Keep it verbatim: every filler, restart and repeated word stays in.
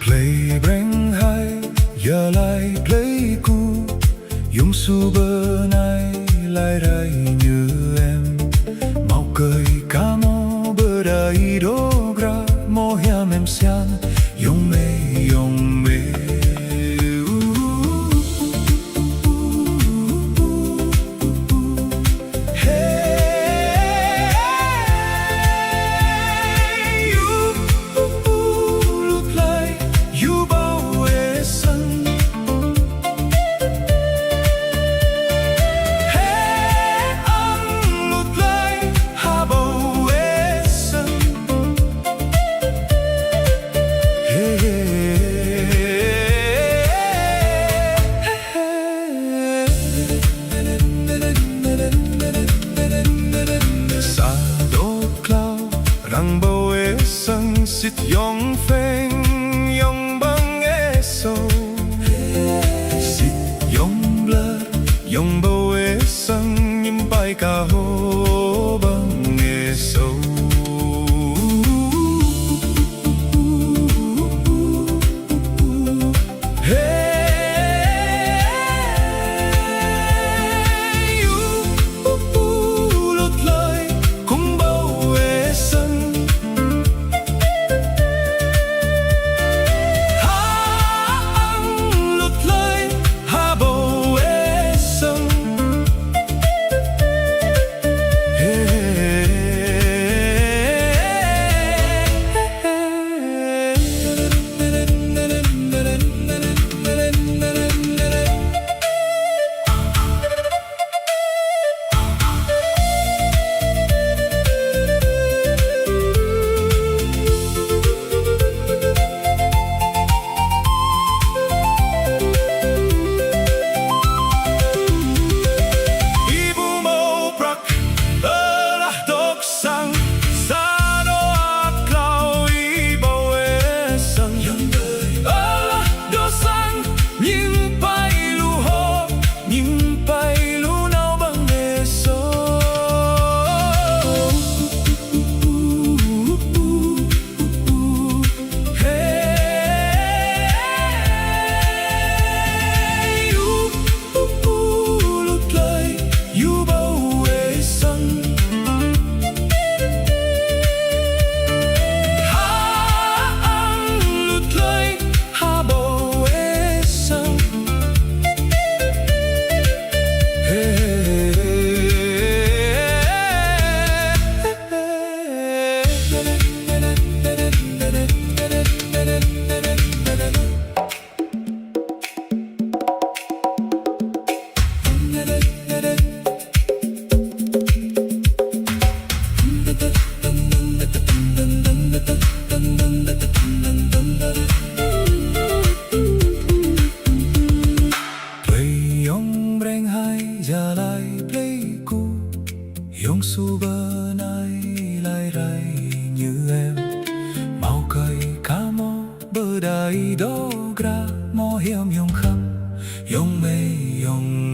Plei Breng Hai, ya lai plei ku, yong su bơnai lai rai ñu em. Mâo kơi kamo bơrai dôk gra, mơ̆ hiam em sian, yong mơi, yong mơi. Sa dŏ klâo, arăng ƀâo ê sang, sĭt yong pheng, yong ƀơ̆ng ê sô. Sĭt yong blah, yong ƀâo ê sang, ñim pai kơhô ƀơ̆ng ê sô. Ih ƀu hmâo prăk, tơdah dŏ sang, sa dua klâo ih ƀâo ê sang. Tơdah dŏ sang, ñim pai lu hŏk, ñim pai lu nao ƀơ̆ng ê sô. Plei yong Breng Hai, ya lai plei ku, yong su bơnai lai rai ñu em. Hmâo kơi kamo bơrai dôk gra, mơ̆ hiam yong khăp, yong mơi, yong